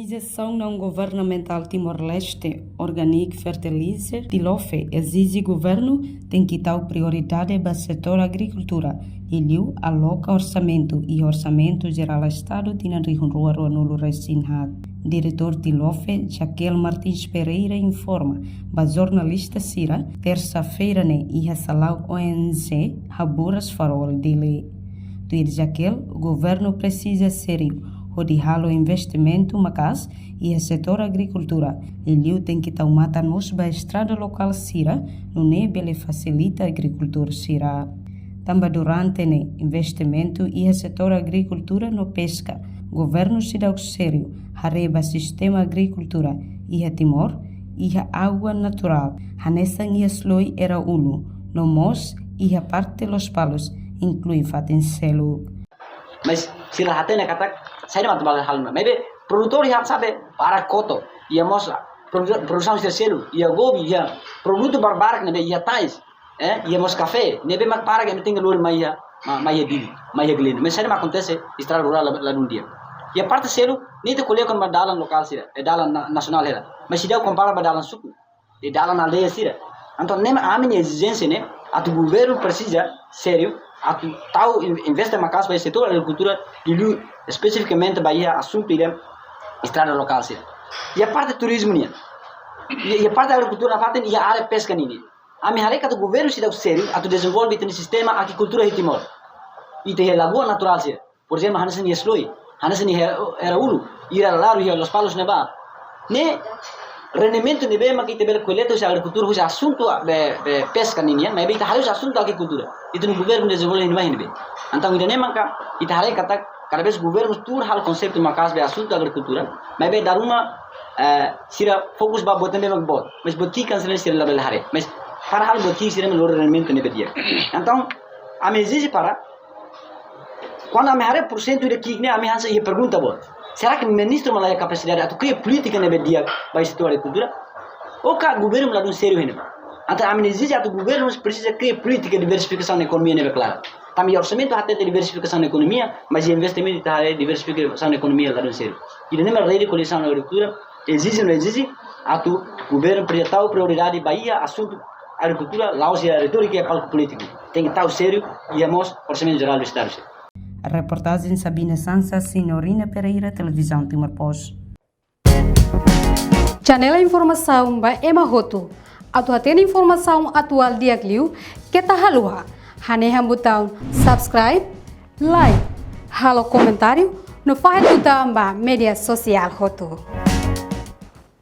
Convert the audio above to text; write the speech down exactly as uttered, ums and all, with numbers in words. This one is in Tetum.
Organizasaun Não Governamentál Timor-Leste, Organic Fertilizer, TILOFE, ezije governu tenke tau prioridade ba setór agrikultura, liuliu aloka orsamentu iha Orsamentu Jerál Estadu tinan rihun rua ruanulu resin haat. Diretór TILOFE, Jaquel Martins Pereira, informa ba jornalista sira, tersa-feira ne'e, iha salaun O N G, Haburas Farol, Dili. Tuir Jaquel, governu presiza sériu hodi halo investimentu maka'as iha setór agrikultura, liuliu tenke tau matan mós ba estrada lokál sira, nune'e bele fasilita agrikultór sira. Tanba durante ne'e investimentu iha setór agrikultura no peska, governu seidauk sériu haree ba sistema agrikultura iha Timor, iha água naturál, hanesan iha Sloi, Eraúlu, no mós iha parte Lospalos, inklui fatin seluk. Mas sira la hatene katak saida mak atu bele halo. Maibé produtór iha sabe barak koto, iha mós produ-, produsaun sira seluk, iha gobi, iha produtu barbarak ne'ebé iha tais, eh, iha mós kafé, ne'ebé mak barak ema tenke lori mai iha, ma-, mai iha Dili, mai iha Gleno. Mas saida mak akontese, estrada rurál la, la dún di'ak. Iha parte seluk, ne'e ita ko'alia kona-ba dalan lokál sira, eh, dalan na-, nasionál hela. Mas seidauk kompara ba dalan suku, i dalan aldeia sira. Entaun, ne'e mak ami-nia ezijénsia ne'e, atu governu presiza sériu atu tau in-, investe maka'as ba setór agrikultura, liuliu espesifikamente ba iha asuntu ida estrada lokál sira. Iha parte turizmu nian, iha, iha parte agrikultura nafatin, iha área peska nian. Ami haree katak governu seidauk sériu atu dezenvolve ita-nia sistema akikultura iha Timor. Ita iha laguna naturál sira. Por ezemplu, hanesan iha Sloi, hanesan iha Eraúlu, iha Lalaru, iha Lospalos ne'ebá. Ne'e rendimentu ne'ebé mak ita bele koleta husi agrikultura, husi asuntu be, be peska ninian, maibé ita haree husi asuntu akikultura. Ita-nia governu dezenvolve iha ne'ebá, iha ne'ebé. Entaun ida-ne'e maka ita haree katak kada vez governu tuur halo konseitu maka'as be asuntu agrikultura, maibé dala ruma, eh, sira fokus ba buat ne'ebé mak boot. Mas buat ki'ik sira, sira labele haree. Mas para halo buat ki'ik sira mak lori rendimentu ne'ebé di'ak. Entaun, ami ezije para kuandu ami haree porsentu ida ki'ik ne'e, ami hanesan iha pergunta boot. Será que ministru mak la iha kapasidade atu kria polítika ne'ebé di'ak ba setór agrikultura? Ou ka governu mak la dún sériu iha ne'ebá? Entaun ami ezije atu governu presiza kria polítika diversifikasaun ekonomia ne'ebé klaru. Tanba iha orsamentu hatete diversifikasaun ekonomia, mas iha investimentu ita haree diversifikasaun ekonomia la dún sériu. Ida-ne'e mak Rede Koalisaun Agrikultura ezije no ezije atu governu presiza tau prioridade ba iha asuntu agrikultura, la'ós iha retórika iha palku polítiku. Tenke tau sériu iha mós Orsamentu Jerál do Estadu sira. Reportajen Sabina Sansa, Signorina Pereira, Televizaun Timor Post. Janela informasaun ba ema hotu. Atu hatene informasaun atuál di'ak liu, keta haluha hanehan butaun subscribe, like, halo komentáriu, no fahe tutan ba média sosiál hotu.